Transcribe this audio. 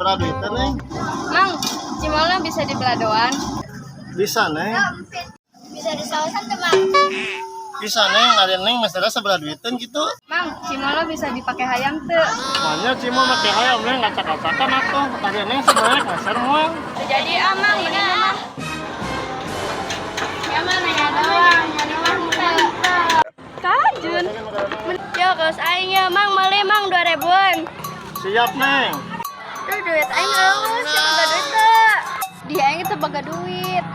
Sabaraha duit teh, Neng? Mang, cimolna bisa dibeladoan? Bisa, Neng. Bisa disaosan teu, Mang? Bisa, Neng. Ari Neng meserna sabaraha duiteun gitu? Mang, cimolna bisa dipake hayam teu? Maenya cimol make hayam, Neng, ngacak-ngacakan atuh. Ari Neng sebenarnya meser moal? Teu jadi ah, Mang, ini mah. Ya mana nanya doang, nanya doang teu. Kajun. Yo, kaos aing ya, Mang, meuli, Mang, 2000-an. Siap, Neng. Duh, duit aing euweuh, sia boga duit teu? Di aing teu boga duit.